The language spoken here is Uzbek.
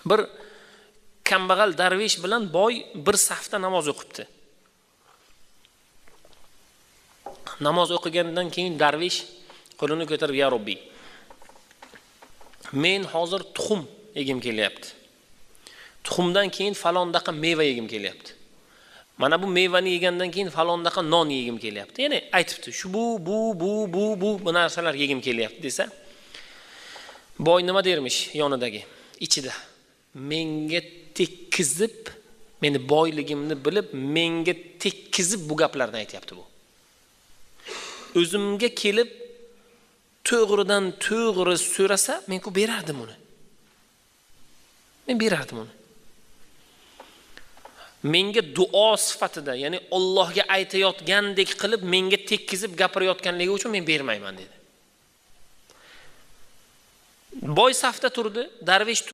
Bir kambag'al darvish bilan boy bir safda namoz o'qibdi. Namoz o'qigandan keyin darvish qo'lini ko'tarib, "Ya Robbi, men hozir tuxum yegim kelyapti. Tuxumdan keyin falondaqa meva yegim kelyapti. Mana bu mevani yegandan keyin falondaqa non yegim kelyapti." Ya'ni aytibdi, shu bu bu bu bu bu bu narsalar yegim kelyapti desa, boy nima dermish yonidagi ichida? Menga tekkizib, meni boyligimni bilib, menga tekkizib bu gaplarni aytyapti bu. O'zimga kelib to'g'ridan to'g'ri so'rasa, men-ku berardim uni. Men berardim uni. Menga duo sifatida, ya'ni Allohga aytayotgandek qilib menga tekkizib gapirayotganligi uchun men bermayman dedi. Boy safda turdi, darvish